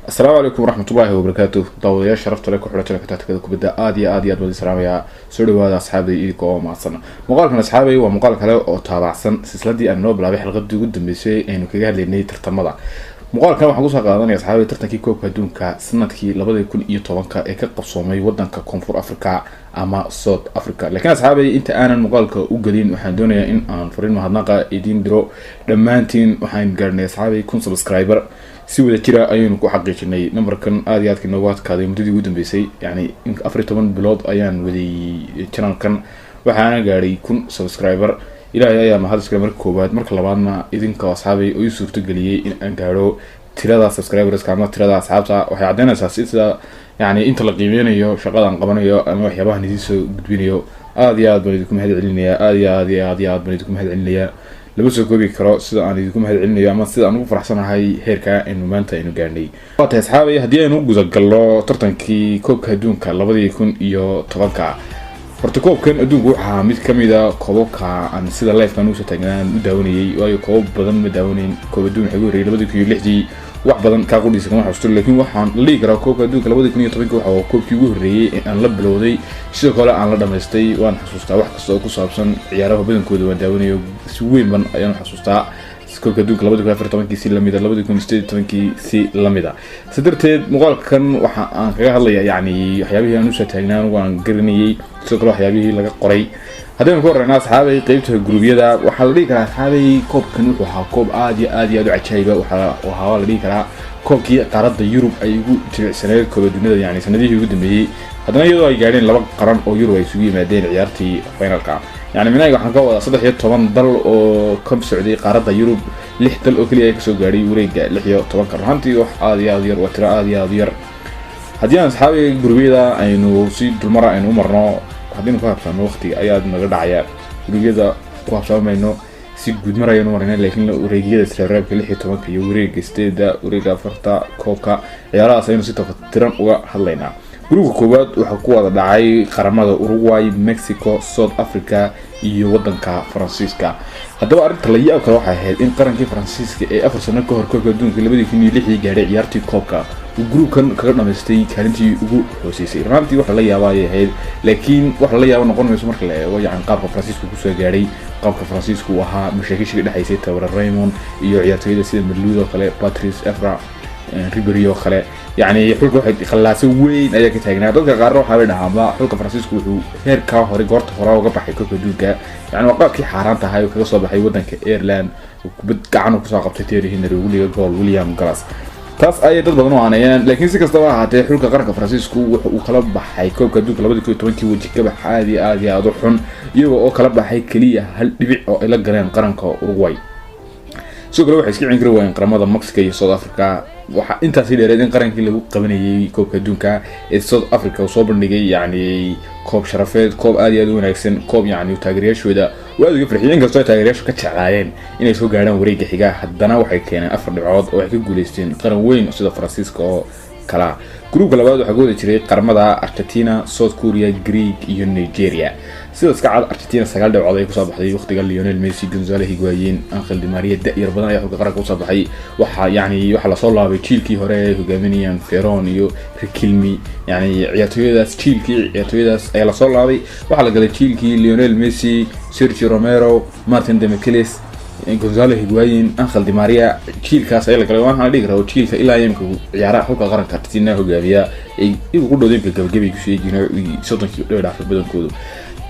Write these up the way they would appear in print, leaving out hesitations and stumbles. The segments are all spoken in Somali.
Asalaamu calaykum waraxmatullaahi wabarakaatu. Daawadayaal sharafta leh, ku xidhan channelka Tacticada Kubadda, aad iyo aad iyo aad baan salaamayaa. Soo dhawaada, asxaabay, idinka oo mahadsan. Muuqaalkan, asxaabay, waa muuqaal kale oo taabacsan silsiladii aan noo bilaabay xilqadii ugu dambeysay aynu kaga hadlaynay tartamada. Muuqaalkan waxaan kusoo qaadanaya, asxaabay, tartankii koobka adduunka sanadkii 2010-ka ee ka qabsoomay wadanka Koonfur Africa ama South Africa. Laakiin, asxaabay, inta aanan muuqaalka u gelin, waxaan doonayaa in aan fariin mahadnaqa idiin diro dhammaantiin. Waxaan gaarnay, asxaabay, 1000 subscriber. Si wada jira ayaynu ku xaqiijinay numberkan aada iyo aadka inoogu adkaaday muddadii ugu dambeysay. Yani 14 bilood ayaan waday channelkan, waxaana gaadhay 1000 subscriber. Ilaahay ayaa mahad iskale marka koowaad, marka labaadna idinka, asxaabay, oo ii suurtageliyey in aan gaadho tirada subscriberska ama tirada asxaabta. Waxay caddeynaysaa sida yani inta la qiimeynayo shaqadan qabanayo ama waxyaabahan idiin soo gudbinayo. Aada iyo aad baan idinku mahad celinayaa, aada iyo aad iyo aad iyo aad baan idinku mahad celinayaa. Lama soo koobi karo sida aan idinku mahad celinayo ama sida aan ugu faraxsanahay heerka aynu maanta aynu gaadhnay. Waa tahay, asxaabay, haddii aynu gudagallo tartankii koobka adduunka 2010-ka, horta koobkan adduunku waxaa mid kamid a koobabka aan sida livekan usoo taagnaan u daawanayay, waayo koobab badan ma daawanayn. Koob adduun waxay ugu horreeyay 2006-dii, wax badan kaa qudhiisa kama xasuusto, laakiin waxaan la dhihi karaa koobka adduunka 2010-ka waxa koobkii ugu horreeyey ee aan la bilowday, sidoo kale aan la dhamaystay. Waan xasuustaa wax kasta oo ku saabsan ciyaaraha badankooda, waan daawanayo, si weyn ban ayaan xasuustaa. Koobka adduunka 2014-kii si lamida, 2018-kii si lamida. Si darteed muuqaalkan waxa aan kaga hadlaya yani waxyaabihii aan usoo taagnaa, anigu aan garanayay, sidoo kale waxyaabihii laga qoray. Haddaynu ku horeyna, asxaabay, qeybta guruubyada, waxaa la dhihi karaa, asxaabay, koobkan wuxuu ahaa koob aada iyo aad iyo aad u cajaayiba. Waxaa ahaa la dhihi karaa koobkii qaaradda Yurub ay ugu jilicsaneed kooba dunida, yani sanadihii ugu dambeeyey. Haddana iyadoo ay gaadheen laba qaran oo Yurub ay isugu yimaadeen ciyaartii finalka, yani minaga waxaan ka wadaa 13 dal oo ka socday qaaradda Yurub, lix dal oo keliya kasoo gaadhay wareega 16-ka. Ruhantii wax aada iyo aada yar, waa tiro aada iyo aada u yar. Haddii aan, asxaabiga, gurubyada aynu si dulmara aynu u marno, haddaynu ku habsaano waqtiga ayaa naga dhacaya. Gurubyada ku habsaamayno, si guudmar ayaynu marayna, laakiin wareegyada isreebreebka 16-ka iyo wareega sideeda, wareega afarta koobka, ciyaarahaas ayaynu si tafatiran uga hadlaynaa. Gruubka koowaad waxaa ku wada dhacay qaramada Uruguay, Mexico, South Africa iyo wadanka Faransiiska. Haddaba arrinta la yaab kale waxay ahayd in qarankii Faransiiska ee 4 sano ka hor koobka adduunka 2006-dii gaadhay ciyaartii koobka uu gruubkan kaga dhamaystay kaalintii ugu hooseysay. Runaantii waxa la yaaba ayay ahayd, laakiin wax lala yaabo noqon mayso marka la eego yani qaabka Faransiisku kusoo gaadhay, qaabka Faransiisku uu ahaa, mashaakishii ka dhexaysay tababare Raymond iyo ciyaartooyada sida Malouda oo kale, Patrice Evra, Ribery oo kale. Yani xulka waxay khallaaso weyn ayaa ka taagnaa. Dadka qaarna waxaa bay dhahaanba xulka Faransiisku wuxuu heerkaa hore goorta hore uga baxay koobka adduunka, yani waa qaabkii xaaraan tahay oo kaga soo baxay wadanka Ireland, kubad gacan kusoo qabtay Thierry Henry, ugu dhigay gool William Gallas. Taas ayay dad badan u aaneeyeen. Laakiin si kastaba ahaatee, xulka qaranka Faransiisku wuxa uu kala baxay koobka adduunka 2010-kii weji kabax aada iyo aada iyo aada u xun, iyagoo oo kala baxay keliya hal dhibic oo ay la galeen qaranka Uruguay. Sidoo kale waxay iska cin kari waayeen qaramada Mexico iyo South Africa. Waxaa intaasi dheereed in qarankii lagu qabanayay koobka adduunka ee South Africa uu soo bandhigay yani koob sharafeed, koob aada iyo aada u wanaagsan, koob yani taageerayaashooda uu aada uga farxiyay. Inkastoo ay taageerayaashu ka jeclaayeen inay soo gaadhaan wareegga xiga, haddana waxay keeneen afar dhibcood oo waxay ka guuleysteen qaran weyn sida Faransiiska oo kalaa. Gruubka labaad waxaa ku wada jiray qaramada Argentina, South Korea, Greek iyo Nigeria. Sida iska cad, Argentina sagaal dhibcood ay kusoo baxday. Waqtiga Lionel Messi, Gonzalo Higuain, Angel Di Maria, da-yar badan ayaa xulka qaranka usoo baxay. Waxaa yani waxaa lasoo laabay jiilkii hore ay hogaaminayaan Veron iyo Riquelme. Yani ciyaartooyadaas, jiilkii ciyaartooyadaas ayaa lasoo laabay. Waxaa la galay jiilkii Lionel Messi, Sergio Romero, Martin Demichelis, Gonzalo Higuain, Angel Di Maria. Jiilkaas ayaa la galay. Waxaan dhihi karaa jiilka ilaa imika ciyaaraha xulka qaranka Argentina hogaamiya ay iyagu ku dhowda imika gabagabay kusoo yihiin, 30-kii dhibi dhaafay badankoodu.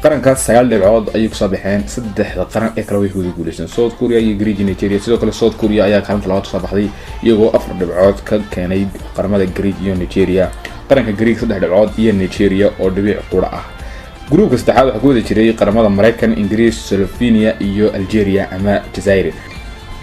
Qarankaas sagaal dhibcood ayay kusoo baxeen. Saddexda qaran ee kale way wada guuleysteen, South Korea iyo Greek iyo Nigeria. Sidoo kale South Korea ayaa kaalinta labaad kusoo baxday, iyagoo afar dhibcood ka keenay qaramada Greek iyo Nigeria. Qaranka Greek saddex dhibcood iyo Nigeria oo dhibic qura ah. Gruubka saddexaad waxaa ku wada jiray qaramada Maraykan, Ingiriis, Slovenia iyo Algeria ama Jazair.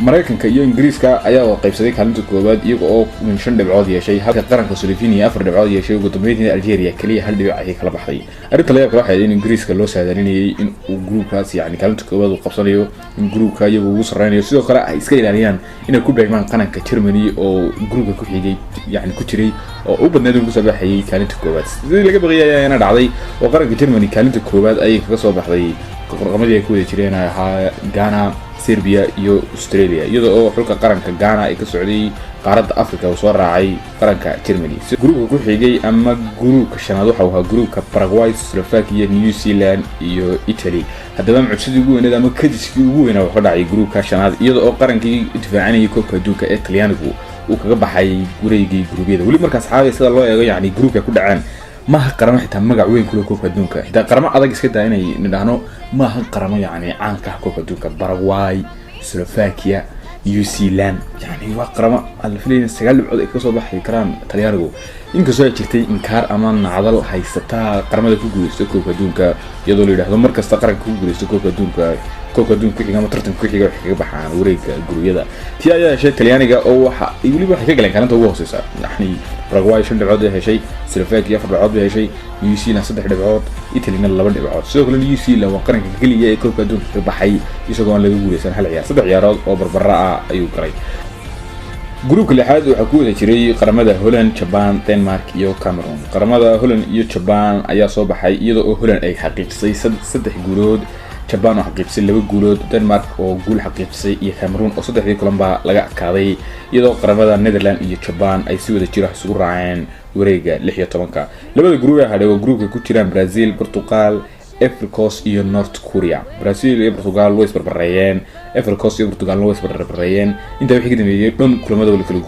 Maraykanka iyo Ingiriiska ayaa wada qaybsaday kaalinta koowaad, iyaga oo shan dhibcood yeeshay, halka qaranka Slovenia afar dhibcood yeeshay. Ugu dambeyntiina Algeria keliya hal dhibic ayay kala baxday. Arrinta la yaabka waxay in Ingiriiska loo saadaalinayay in uu gruubkaas yani kaalinta koowaad uu qabsanayo, in gruubka iyagu ugu sarreynayo, sidoo kale ay iska ilaaliyaan inay ku beegmaan qaranka Germany oo gruubka ku xigay, yani ku jiray oo u badneed uu kusoo baxayay kaalinta koowaad. Sidii laga baqiyay ayaana dhacday oo qaranka Germany kaalinta koowaad ayay kaga soo baxday qorqamadii ay ku wada jireen ahaa Ghana. Serbia iyo Australia, iyada oo xulka qaranka Ghana ay ka socday qaaradda Africa uu soo raacay qaranka Germany. Gruubka ku xigay ama gruubka shanaad waxa uu ahaa gruubka Paraguay, Slovakia, New Zealand iyo Italy. Haddaba mucjisadii ugu weyneed ama kadiskii ugu weynaa wuxuu ka dhacay gruubka shanaad, iyada oo qarankii difaacanayay koobka adduunka ee Talyaanigu uu kaga baxay wareegii gruubyada. Weli markaas xaabay sida loo eego, yacni gruubka ku dhaceen maaha qaramo xitaa magac weyn kule koobka adduunka, xitaa qaramo adag iska daa inay nidhaahno, maaha qaramo yacni caanka ah koobka adduunka. Paraguay, Slovakia, New Zealand, yani waa qaramo aan la filaynin 9 dhibcood ay kasoo baxi karaan Talyaanigu, inkastoo ay jirtay inkaar ama nacdal haysataa qaramada ku guuleysta koobka adduunka, iyadoo la yidhaahdo mar kasta qaranka ku guuleysta koobka adduunka ku xiga ama tartanka ku xiga waxay kaga baxaan wareegga gurubyada. Tii ayaa heshay Talyaaniga oo waxa weliba waxay ka galeen kaalinta ugu hooseysa. Yacni Paraguay 5 dhibcood bay heshay, Slovakia 4 dhibcood bay heshay, New Zealand 3 dhibcood, Italyna 2 dhibcood. Sidoo kale New Zealand waa qaranka keliya ee koobka adduunka ka baxay isagoo aan laga guuleysan hal ciyaar, 3 ciyaarood oo barbara ah ayuu galay. Gruubka lixaad waxaa ku wada jiray qaramada Holland, Japan, Denmark iyo Cameroon. Qaramada Holland iyo Japan ayaa soo baxay, iyada oo Holland ay xaqiijisay 3 guulood, Japan oo xaqiijisay 2 guulood, Denmark oo guul xaqiijisay iyo Cameroon oo saddexdii kulanba laga adkaaday, iyadoo qaramada Netherland iyo Japan ay si wada jira isugu raaceen wareega 16-ka. Labada gruub ee hadhay waa gruubka ku jiraan Brazil, Portugal, Ivory Coast iyo North Korea. Brazil iyo Portugal way isbarbareeyeen, Ivory Coast iyo Portugalna way isbarbareeyeen. Intaa wixii ka dambeeyey dhan kulamada waa la kala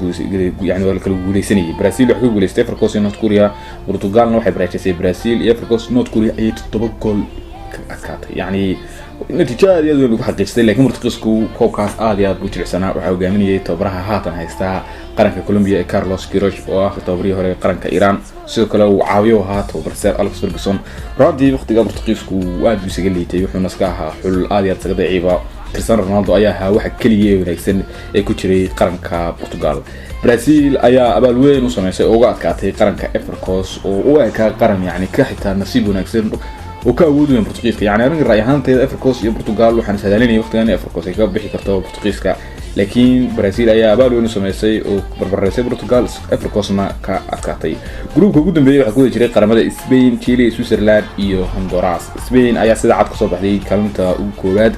yani waa la kala guuleysanayay. Brazil waxay ka guuleystay Ivory Coast iyo North Korea, Portugalna waxay bareejaysay Brazil iyo Ivory Coast. North Korea ayay 7 gool ka adkaatay, yacni natiijo aad iyo aad weyn lagu xaqiijistay. Laakiin Portugiisku koobkaas aad iyo aad buu jilicsanaa. Waxaa hogaaminayay tababaraha haatan haystaa qaranka Colombia ee Carlos Queiroz, oo ah tababarihii hore qaranka Iran, sidoo kale uu caawiyo ahaa tababar Sir Alex Ferguson. Runtii waqtiga Portugiisku aad buu isaga liitay, wuxuuna iska ahaa xul aad iyo aad isaga daciifa. Cristiano Ronaldo ayaa ahaa waxa keliya ee wanaagsan ee ku jiray qaranka Portugal. Brazil ayaa abaal weyn u sameysay oo uga adkaatay qaranka Ivory Coast, oo u ekaa qaran yani ka xitaa nasiib wanaagsan oo ka awood weyn Portugiiska. Yani aniga ra'y ahaantayda Ivory Coast iyo Portugal waxaan saadaalinayay waqtigan in Ivory Coast ay kaga bixi karto Portugiiska, laakiin Brazil ayaa abaal weyn u sameysay oo barbareysay Portugal, Ivory Coastna ka adkaatay. Gruubka ugu dambeeyay waxaa ku wada jiray qaramada Spain, Chile, Switzerland iyo Honduras. Spain ayaa sida cad kasoo baxday kaalinta ugu koowaad,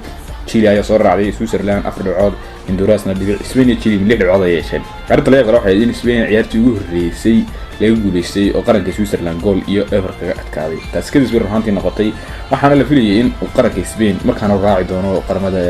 Chile ayaa soo raacday, Switzerland 4 dhibcood, Hondurasna dhibic. Spain iyo Chile 6 dhibcood ay yeesheen. Arrinta laga qalo waxay in Spain ciyaartii ugu horreysay laga guuleystay oo qaranka Switzerland 1-0 kaga adkaaday. Taasi kadib bay runaantii noqotay, waxaana la filayay in uu qaranka Spain markaana raaci doono qaramada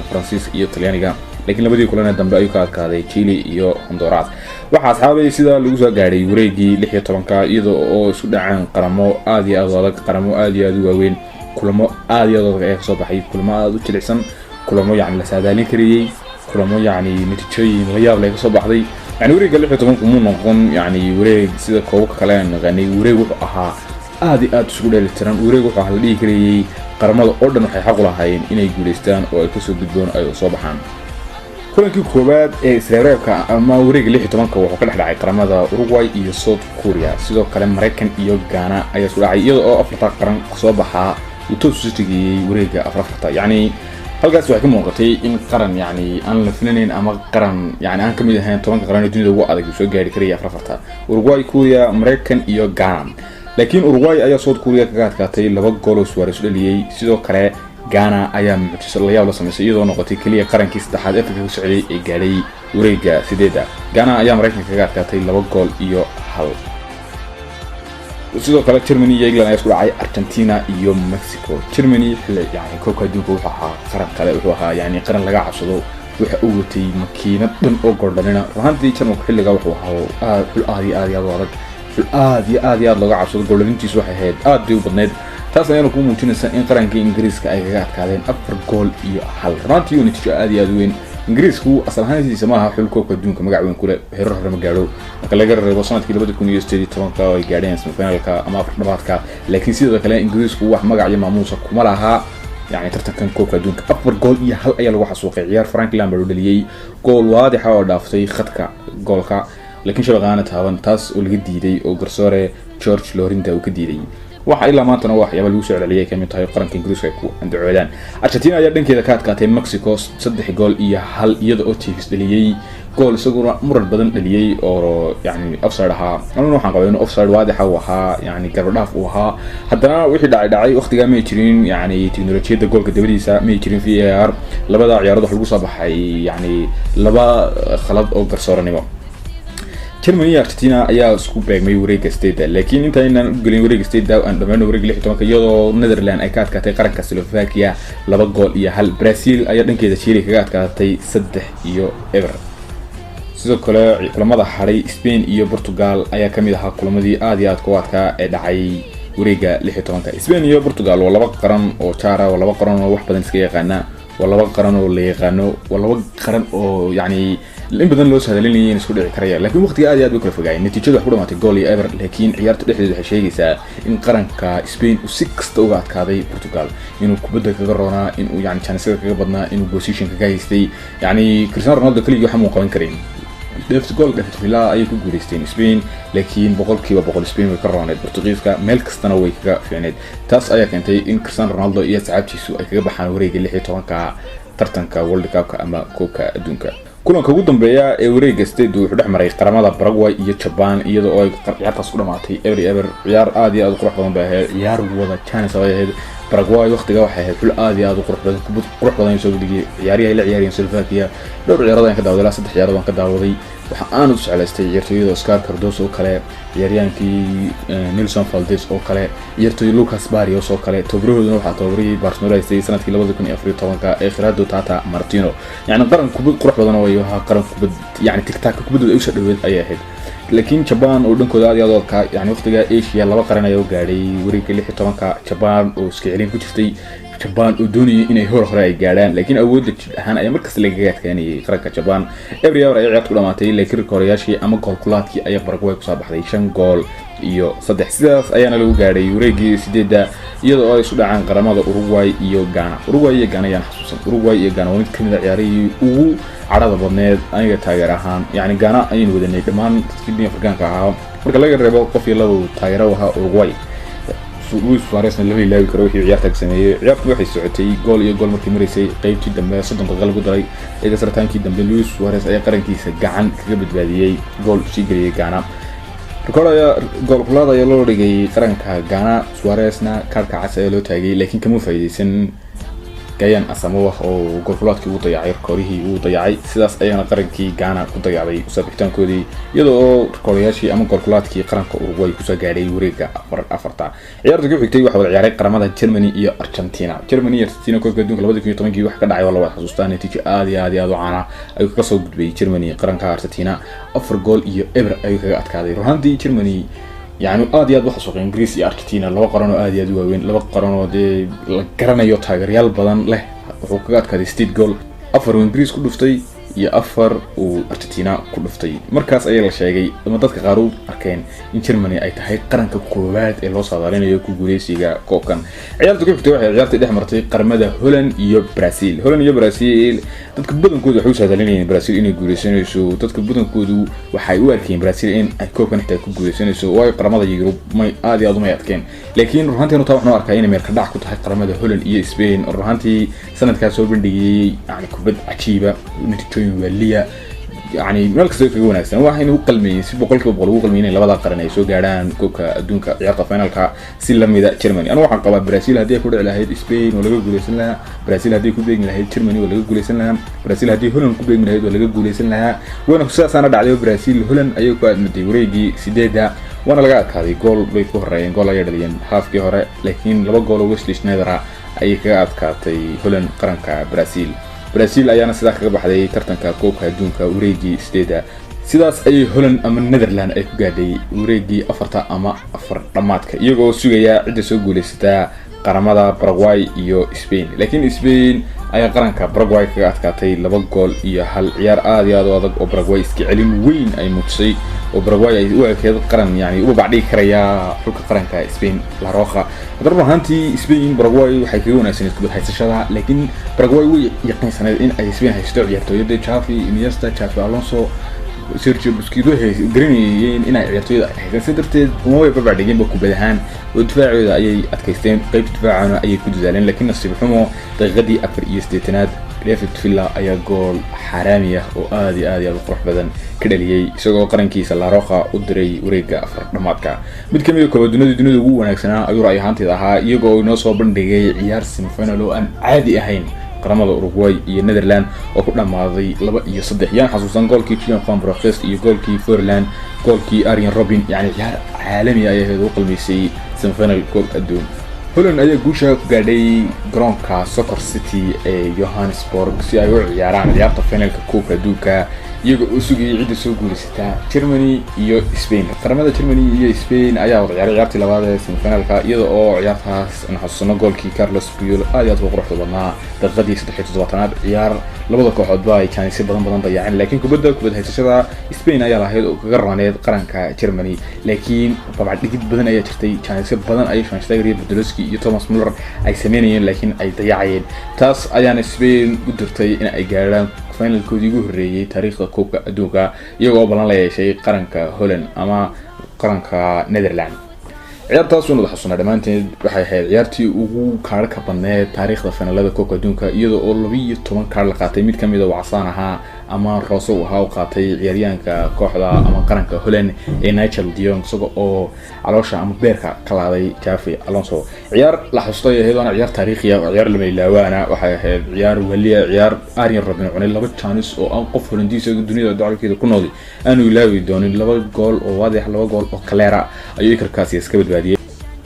Faransiiska iyo Talyaaniga, laakiin labadii kulan ee dambe ayuu ka adkaaday Chile iyo Honduras. Waxaa asxaabay sida lagu soo gaadhay wareegii 16-ka, iyadoo oo isku dhaceen qaramo aad iyo aad u adag, qaramo aad iyo aad u waaweyn, kulamo aad iyo aad adag ayaa kasoo baxay, kulamo aad u jilicsan, kulamo yacni la saadaalin karayey, kulamo yacni natiijooyin la yaab leh kasoo baxday. Yani wareegga 16-ku muu noqon yani wareeg sida koobabka kale aan naqaanay. Wareeg wuxuu ahaa aad iyo aad isugu dheelitiran. Wareeg wuxuu ahaa la dhihi karayey qaramada oo dhan waxay xaq u lahaayeen inay guuleystaan oo ay kasoo gudboon ay soo baxaan. Kulankii koowaad ee isreebreebka ama wareegga 16-ka wuxuu ka dhex dhacay qaramada Uruguay iyo South Korea. Sidoo kale Maraykan iyo Ghana ayaa isku dhacay, iyada oo afarta qaran soo baxaa uu toos usu tegayey wareegga 4-4-ta. Yacni halkaas waxay ka muuqatay in qaran yacni aan la filanayn ama qaran yani aan kamid ahayn 10-ka qaran ee dunida ugu adag uu soo gaari karaya 4-4-ta: Uruguay, Korea, Maraykan iyo Ghana. Laakiin Uruguay ayaa South Korea kaga adkaatay 2 gool oo Suarez u dhaliyey. Sidoo kale Ghana ayaa mucjiso la yaab la samaysay, iyadoo noqotay keliya qarankii saddexaad Afrika ka socday ee gaadhay wareegga sideedda. Ghana ayaa Maraykanka kaga adkaatay 2 gool iyo 1. Sidoo kale Germany iyo England ayaa isku dhacay, Argentina iyo Mexico. Germany xilli yani koobka adduunka wuxuu ahaa qaran kale, wuxuu ahaa yani qaran laga cabsado, waxa uu watay makiinad dhan oo goordhanina. Runaantii Jarmalku xilligaa wuxuu ahaa aad xul aad iyo aad iyo aad u adag, xul aad iyo aad iyo aad looga cabsado. Goordhanintiisu waxay ahayd aad bay u badnayd. Taas ayaana kuu muujinaysa in qarankii Ingiriiska ay kaga adkaadeen 4 gool iyo 1. Runaantii oo natiijo aad iyo aad u weyn. Ingiriisku asal ahaantiisa maaha xul koobka adduunka magac weyn kule, herar hore ma gaadho marka laga reebo sanadkii 2018-ka oo ay gaadheen semifinalka ama afar dhamaadka. Laakiin sidoo kale Ingiriisku wax magac iyo maamuusa kuma laha yani tartankan koobka adduunka. 4 gool iyo 1 ayaa lagu xasuuqay. Ciyaar Frank Lampard u dhaliyey gool waadixa oo dhaaftay khadka goolka, laakiin shabaqaana taaban, taas oo laga diiday oo garsoore George Lorinda uu ka diiday. Waxa ilaa maantana waxyaaba lagu soo celceliyay kamid tahay qaranka Ingiriiska ay ku andacoodaan. Argentina ayaa dhankeeda ka adkaatay Mexico 3 gool iyo 1, iyada oo Tevez dhaliyey gool isaguna muran badan dhaliyey oo yani offside ahaa. Anuna waxaan qabay inuu offside waadixa uu ahaa, yani garbadhaaf uu ahaa. Haddana wixii dhacay dhacay. Waqtigaa may jirin yani teknolojiyadda goolka dabadiisa, may jirin VAR. Labada ciyaarood waxa lagu soo baxay yani laba khalad oo garsooranimo. Germany iyo Argentina ayaa isku beegmay wareegga sideeda, laakiin inta aynaan u gelin wareegga sideeda, aan dhammayno wareegga 16-ka, iyadoo Netherland ay ka adkaatay qaranka Slovakia 2 gool iyo 1. Brazil ayaa dhankeeda Chile kaga adkaatay 3-0. Sidoo kale kulamada hadhay, Spain iyo Portugal ayaa kamid ahaa kulamadii aada iyo aadka u adkaa ee dhacay wareegga 16-ka. Spain iyo Portugal waa laba qaran oo jaara, waa laba qaran oo wax badan iska yaqaana, waa laba qaran oo la yaqaano, waa laba qaran oo yacni in badan loo saadalinayay in isku dhici karaya, laakiin waqtiga aad iyo aad bay kala fogaayeen. Natiijadu waxay ku dhamaatay 1-0, laakiin ciyaarta dhexdeedu waxay sheegaysaa in qaranka Spain uu si kasta uga adkaaday Portugal, inuu kubadda kaga roonaa, inuu yani janisyada kaga badnaa, inuu position kaga haystay. Yani Cristiano Ronaldo keligii waxa muu qaban karayn. Deft gool deft villa ayay ku guuleysteen Spain, laakiin 100% Spain way ka rooneyd Portugiiska, meel kastana way kaga fiicneyd. Taas ayaa keentay in Cristiano Ronaldo iyo asxaabtiisu ay kaga baxaan wareegga 16-ka tartanka World Cupka ama koobka adduunka. Kulanka ugu dambeeya ee wareegga sideedu wuxuu dhex maray qaramada Paraguay iyo Japan, iyada oo ay ciyaartaas ku dhamaatay 0-0. Ciyaar aada iyo aada u qurux badan bay ahayd, ciyaar wada chance bay ahayd. Paraguay waqtiga waxay ahayd xul aada iyo aada u qurux badan, kubad qurux badan ay soo dhigay ciyaaryahay la ciyaarayeen Slovakia. Dhowr ciyaarood ayaan ka daawaday, ilaa saddex ciyaarood aan ka daawaday. Waxa aan u jeclaystay ciyaartooyada Oscar Cardozo oo kale, ciyaaryaankii Nelson Valdez oo kale, ciyaartooy Lucas Barrios oo kale. Tababarahooduna waxaa tababarihii Barcelona haystay sanadkii 2014-ka ee Gerardo Tata Martino. Yacni qaran kubad qurux badan oo ahaa, qaran kubad yani tiktak kubaddooda ay usoo dhaweed ayay ahayd. Laakiin Japan oo dhankooda aad iyo aad u adkaa, yani waqtiga Asia laba qaran ayaa u gaadhay wareegga 16-ka: Japan oo iska celin ku jirtay, Japan oo doonayay inay hor hore ay gaadhaan, laakiin awoodda jid ahaan ayaa markasta lagaga adkaanayay qaranka Japan. 0-0 ayay ciyaarta ku dhamaatay, laakiin rikorayaashii ama goolkulaadkii ayaa Paraguay kusoo baxday 5 gool iyo 3. Sidaas ayaana lagu gaadhay wareeggii sideedda, iyadoo ay isu dhacaan qaramada Uruguay iyo Ghana. Uruguay iyo Ghana ayaan xasuusan. Uruguay iyo Ghana waa mid kamid a ciyaarihii ugu cadhada badneed aniga taageer ahaan. Yacni Ghana ayaynu wadanay dhammaan dadkii Afrikaanka ahaa, marka laga reebo qof iyo laba taageero ahaa Uruguay. Luis Suarezna lama ilaawi karo wixii ciyaarta ka sameeyey. Ciyaartu waxay socotay gool iyo gool markii maraysay qeybtii dambe, 30 daqiiqo lagu daray extra timekii dambe, Luis Suarez ayaa qarankiisa gacan kaga badbaadiyey gool sii geliyay Ghana. Rikoor ayaa goolkulaad ayaa loo dhigay qaranka Ghana, Suarezna kaarka cas ayaa loo taagay, laakiin kama faa'iideysan Gyan Asamoah oo goolkulaadkii uu dayacay, rikoorihii uu dayacay. Sidaas ayaana qarankii Ghana ku dayacday usoo bixitaankoodii, iyadoo oo rikooriyaashii ama goolkulaadkii qaranka Uruguay kusoo gaadhay wareegga afarta. Ciyaarta ku xigtay waxaa wada ciyaaray qaramada Germany iyo Argentina. Germany iyo Argentina koobka adduunka 2010-kii wax ka dhacay waa la wada xasuustaa. Natiijo aad iyo aad iyo aad u caana ayuu kaga soo gudbay Germany qaranka Argentina, 4 gool iyo 0 ayuu kaga adkaaday. Runaantii Germany yani aad iyo aad waxa suuqay Ingiriis iyo Argentina, laba qaran oo aad iyo aad u waaweyn, laba qaran oo dee la garanayo, taageerayaal badan leh, wuxuu kaga adkaaday sideed gool: afar uu Ingiriis ku dhuftay iyo afar uu Argentina ku dhuftay. Markaas ayaa la sheegay ama dadka qaar u arkeen in Germany ay tahay qaranka koowaad ee loo saadaalinayo ku guuleysiga koobkan. Ciyaarta ku xigtay waxay ciyaartii dhex martay qaramada Holland iyo Brazil. Holland iyo Brazil, dadka badankoodu waxay u saadaalinayeen Brazil inay guuleysanayso. Dadka badankoodu waxay u arkeen Brazil in ay koobkan xitaa ku guuleysanayso, waayo qaramada Yurub may aad iyo aad umay adkeen. Laakiin runaantii taa waxaan u arkaa inay meelka dhac ku tahay qaramada Holland iyo Spain, oo runaantii sanadkaas soo bandhigayay yani kubad cajiiba, natiijooyin waaliya, yani meel kasta kaga wanaagsan. Waxayna u qalmeeyeen si 100% ugu qalmeeyeen in labada qaran ay soo gaadhaan koobka adduunka ciyaarta finalka si lamida Germany. Anigu waxaan qabaa Brazil haddii ay ku dhici lahayd Spain waa laga guuleysan lahaa, Brazil haddii ku beegmi lahayd Germany waa laga guuleysan lahaa, Brazil haddii Holland ku beegmi lahayd waa laga guuleysan lahaa. Waana sidaasaana dhacday oo Brazil Holland ayay ku aadmaday wareegii sideedda, waana laga adkaaday. Gool bay ku horeeyeen, gool ayay dhaliyeen haafkii hore, laakiin laba gool oo Wesley Sneijder ayay kaga adkaatay Holland qaranka Brazil. Brazil ayaana sidaa kaga baxday tartanka koobka adduunka wareegii sideedda. Sidaas ayay Holland ama Netherland ay ku gaadhay wareegii afarta ama afar dhammaadka, iyagoo sugaya cidda soo guuleysataa qaramada Paraguay iyo Spain. Laakiin Spain ayaa qaranka Paraguay kaga adkaatay 2 gool iyo 1, ciyaar aada iyo aad u adag oo Paraguay iska celin weyn ay muujisay, oo Paraguay ay u ekeed qaran yani u babacdhigi karaya xulka qaranka Spain La Roja. Haddana run ahaantii Spain Paraguay waxay kaga wanaagsaneed kubad haysashada, laakiin Paraguay way yaqiinsaneed in ay Spain haysato ciyaartooyada Xavi, Iniesta, Xavi Alonso. Sergio Busquets waxay garanayeen inay ciyaartooyda haystaan, si darteed uma way babacdhigeenba kubad ahaan oo difaacooda ayay adkaysteen, qeybta difaacana ayay ku dadaaleen. Laakiin nasiib xumo, daqiiqadii 84aad David Villa ayaa gool xaaraami ah oo aad iyo aad iyo aad u qurux badan ka dhaliyey, isagoo qarankiisa La Roja u diray wareega afar dhamaadka. Mid kamid a koobadunada dunida ugu wanaagsanaa ayuu ra'y ahaanteeda ahaa, iyagoo inoo soo bandhigay ciyaar semifinal oo aan caadi ahayn qaramada Uruguay iyo Netherland oo ku dhammaaday 2-3. Yaan xasuusan goolkii Julian van Bronckhorst iyo goolkii Forlan, goolkii Arjen Robben? Yani ciyaar caalami ayay ahayd, u qalmaysay semifinal koob adduun. Holland ayaa guusha ku gaadhay garoonka Soccer City ee Johannesburg si ay u ciyaaraan ciyaarta finalka koobka adduunka, iyaga oo sugayay cidda soo guulaysataa Germany iyo Spain. Qaramada Germany iyo Spain ayaa wada ciyaaray ciyaartii labaad ee semifinalka, iyada oo ciyaartaas aan xasuusano goolkii Carlos Puyol aad iyo aad ugu quruxda badnaa daqiiqadii 73aad. Ciyaar labada kooxoodba ay jaanisyo badan badan dayaceen, laakiin kubadda kubad haysashada Spain ayaa lahayd oo kaga raneed qaranka Germany. Laakiin babacdhigid badan ayaa jirtay, jaanisyo badan ay Schweinsteiger iyo Podolski iyo Thomas Muller ay sameynayeen, laakiin ay dayacayeen. Taas ayaana Spain u dirtay in ay gaadhaan finalkoodii ugu horreeyay taariikhda koobka adduunka, iyagoo ballan la yeeshay qaranka Holland ama qaranka Netherland. Ciyaartaas waynu wada xasuunaa dhammaanteed. Waxay ahayd ciyaartii ugu kaarhka badneed taariikhda finalada koobka adduunka, iyadoo oo 12 kaar la qaatay. Mid kamid a wacsaan ahaa ama roose uu ahaa u qaatay ciyaaryahanka kooxda ama qaranka Holland ee Nigel de Jong, isaga oo caloosha ama beerka ka laaday Xavi Alonso. Ciyaar la xasustay ahayd, waana ciyaar taariikhi ah oo ciyaar lama ilaawaana. Waxay ahayd ciyaar waliya, ciyaar Arjen Robben cunay laba chance oo aan qof Hollandiisa dunida dacalkeeda ku nooli aanu ilaawi doonin. Laba gool oo waadix, laba gool oo clear ah ayuu Iker Casillas ka badbaadiyey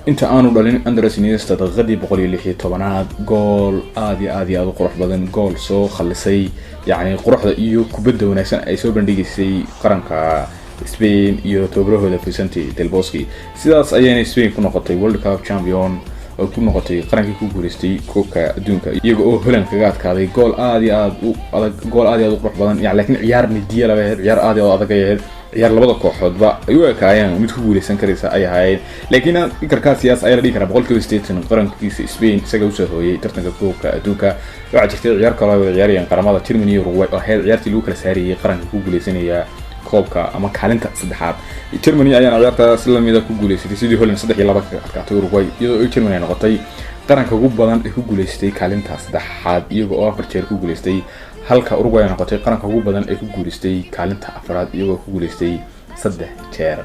inta aanu dhalin Andres Iniesta daqiiqadii 116aad gool aad iyo aad iyo aad u qurux badan, gool soo khalisay yacni quruxda iyo kubadda wanaagsan ay soo bandhigaysay qaranka Spain iyo tababarahooda Vicente del Bosque. Sidaas ayayna Spain ku noqotay World Cup champion oo ku noqotay qarankii ku guuleystay koobka adduunka, iyaga oo Holland kaga adkaaday gool aad iyo aad u adag, gool aad iyo aad u qurux badan yani. Laakiin ciyaar nidiya laba ahayd, ciyaar aad iyo aad adag ay ahayd, ciyaar labada kooxoodba ay u ekaayeen mid ku guuleysan karaysa ay ahaayeen. Laakiin Iker Casillas ayaa la dhihi karaa 80% qarankiisa Spain isaga usoo hooyay tartanka koobka adduunka. Waxaa jirtay ciyaar kaloo ay wada ciyaarayeen qaramada Germany iyo Uruguay oo ahayd ciyaartii lagu kala saarayay qaranka ku guuleysanaya koobka ama kaalinta saddexaad. Germany ayaana ciyaartaas lamida ku guuleysatay sidii Holland, 3-2 kaga adkaatay Uruguay, iyadoo Germany ay noqotay qaranka ugu badan ee ku guuleystay kaalinta saddexaad, iyaga oo afar jeer ku guuleystay, halka Uruguay ay noqotay qaranka ugu badan ee ku guuleystay kaalinta afraad, iyagoo ku guuleystay saddex jeer.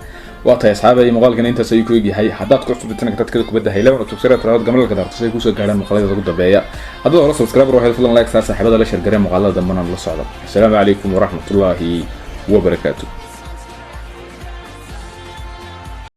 Waa tahay asxaabay, muuqaalkan intaas ayuu ku egyahay. Haddaad ku cusubtay channelka dadkada kubadda hayla cusub, talaad gamalalka daarto si ay kusoo gaadhaan muuqaalada ugu dambeeya. Haddaad hore subscriber waxaad, fadlan like saar, saaxiibada la share garee, muuqaalada dambena la socda. Assalaamu calaykum waraxmatullaahi wabarakaatu.